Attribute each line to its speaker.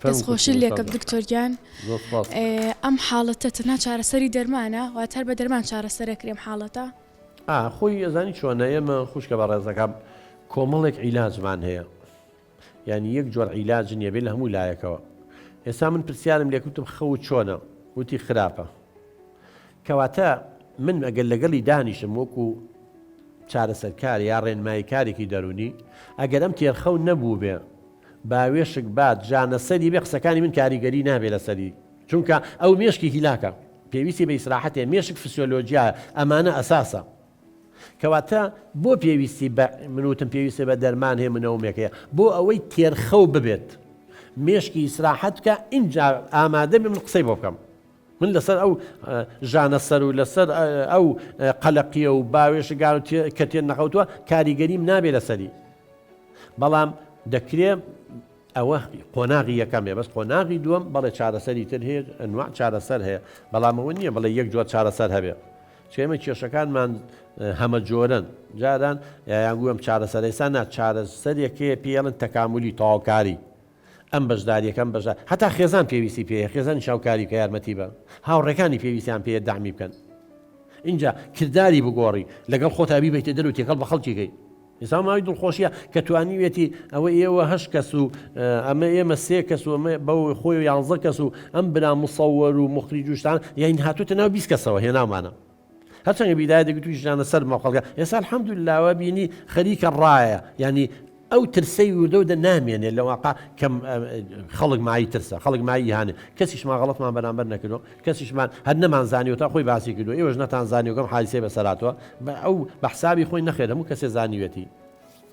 Speaker 1: دەست خۆشت لێکەم دکتۆر گیان ئەم حاڵەتە تەنها چارەسەری دەرمانە واتە هەر بە دەرمان چارەسەرەکرێ ئەم حاڵەتە؟
Speaker 2: ئا خۆی ئەزانی چۆنە ئێمە خوشکە بەڕێزەکەم کۆمەڵێک عیلاجمان هەیە یعنی یەک جۆر عیلاج نییە بێ لە هەموو لایەکەوە ئێستا من پرسیارم لێکوتم خەوت چۆنە وتی خراپە کەواتە من ئەگەر لەگەڵی دانیشم وەکو چارەسەرکار یا ڕێنماییکارێکی دەرونی ئەگەر ئەم تێرخەو نەبوو بێ باوێشک بات ژانەسەری بێ قسەکانی من کاریگەری نابێ لەسەری چونکە ئەو مێشکی هیلاکە پێویستی بە ئیسراحەتێ مێشک فسیۆلۆجیایە ئەمانە ئەساسە کەواتە بۆ پێویستی بە من وتم پێویستی بە دەرمان هەیە منەومێک هەیە بۆ ئەوەی تێرخەو ببێت مێشکی ئیسراحەت بکە ئینجا ئامادە بێ من قسەی بۆ بکەم من لەسەر ئەو ژانە سەر و لەسەر ئەو قەلەقیە و باوێشگار و کە تێن نەخەوتووە کاریگەریم نابێ لەسەری بەڵام دەکرێ ئەوە قۆناغی یەکەم بێ بەس قۆناغی دووەم بەڵێ چارەسەری تر هەیە ئەنواع چارەسەر هەیە بەڵام ئەوە نییە بڵێ یەک جۆر چارەسەر هەبێ چ ئێمە کێشەکانمان هەمە جۆرن جاران یان گوێم چارەسەر ئێستا نا چارەسەرێک هەیە پێڵن تەکاملی تەواوکاری ئەم بەشداریەکەم بەشدار هەتا خێزان پێویستی پێیە خێزانی شاوکاری کە یارمەتی بە هاوڕێکانی پێویستیان پێیە دامی بکەن اینجا کرداری بگۆڕی لەگەڵ خۆتا بیبەیتە دەر و تێکەڵ بە خەڵکیکەی ئێستا ماوەی دڵخۆشیە کە توانیویەتی ئەوە ئێوە هەشت کەس و ئەمە ئێمە سێ کەس و ئەمە بەو خۆی و یانزە کەس و ئەم برا مصور و مخریج و شتان یان هاتوتە ناو 20 کەسەوە هێناومانە هەرچەنگە بیدایە دەگوت توی ژیانە سەر مەخەڵگە ئێستا الحمدلله بینی خەریکە ڕایە یعنی ئەو ترسەی وردە وردە نامێنێ لە واقع کەم خەڵک مای ترسە خەڵک مای هانێ کەسیشمان غەڵەتمان بەرامبەر نەکردو کەسیشمان هەر نەمان زانیوە تا خۆی باسی کردو ئێوەش نەتان زانیوە کەم حادیسەی بەسەراتوە ئەو بە حسابی خۆی نەخێر هەموو کەسێ زانیوێتی.